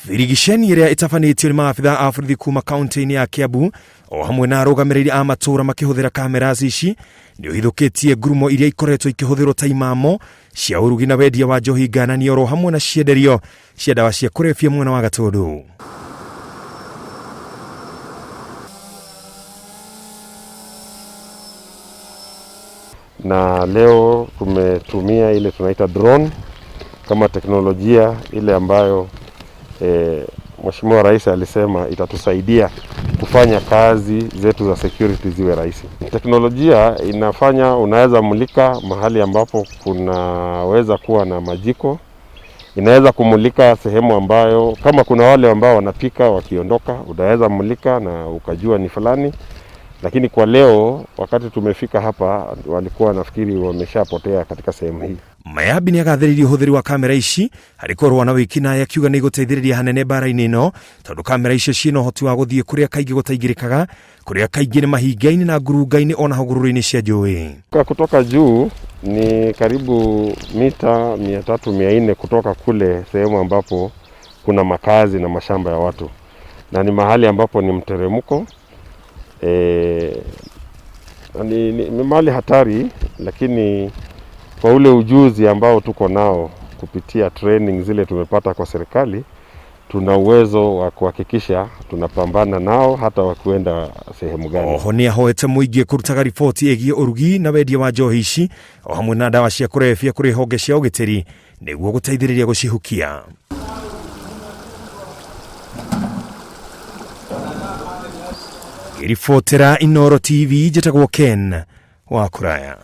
Birigiceni ĩrĩa ĩtabanĩtio nĩ maabitha a borithi kuma kaunti-inĩ ya Kiambu o hamwe na arũgamĩrĩri a matũũra makĩhũthĩra cameras ici nĩ ũhithũkĩtie ngurumo iria ikoretwo ikĩhũthĩrwo ta imamo cia ũrugi na wendia wa njohi ngananie oro hamwe na cienderio cia ndawa cia kũrebia mwena wa Gatũndũ. Na leo tumetumia ile tunaita drone kama teknolojia ile ambayo Mheshimiwa Rais alisema itatusaidia kufanya kazi zetu za security ziwe rahisi. Teknolojia inafanya unaweza mulika mahali ambapo kunaweza kuwa na majiko, inaweza kumulika sehemu ambayo kama kuna wale ambao wanapika wakiondoka, unaweza mulika na ukajua ni fulani. Lakini kwa leo wakati tumefika hapa walikuwa nafikiri wameshapotea katika sehemu hii. Mayambi nĩ agathĩrĩirie ũhũthĩri wa kamera ici harĩ kũrũa na wĩkinaĩ akiuga nĩ igũteithĩrĩria hanene mbara-inĩ ĩno tondũ kamera icio ciĩna ũhoti wa gũthiĩ kũrĩa kaingĩ gũtaingĩrĩkaga, kũrĩa kaingĩ nĩ mahinga-inĩ na ngurunga-inĩ ona hũgũrũrũ-inĩ cia njũĩ. Kwa kutoka juu ni karibu mita mia tatu, mia nne kutoka kule sehemu ambapo kuna makazi na mashamba ya watu, na ni mahali ambapo ni mteremko. Ni mahali hatari, lakini kwa ule ujuzi ambao tuko nao kupitia training zile tumepata kwa serikali, tuna uwezo wa kuhakikisha tunapambana nao hata wakienda sehemu gani. Oho nĩ ahoete mũingĩ kũrutaga riboti ĩgiĩ ũrugi na wendia wa njohi ici o hamwe na ndawa cia kũrebia kũrĩ honge cia ũgitĩri nĩguo gũteithĩrĩria gũcihukia. Ngĩribotera Inooro TV njĩtagwo Ken wa Kũraya.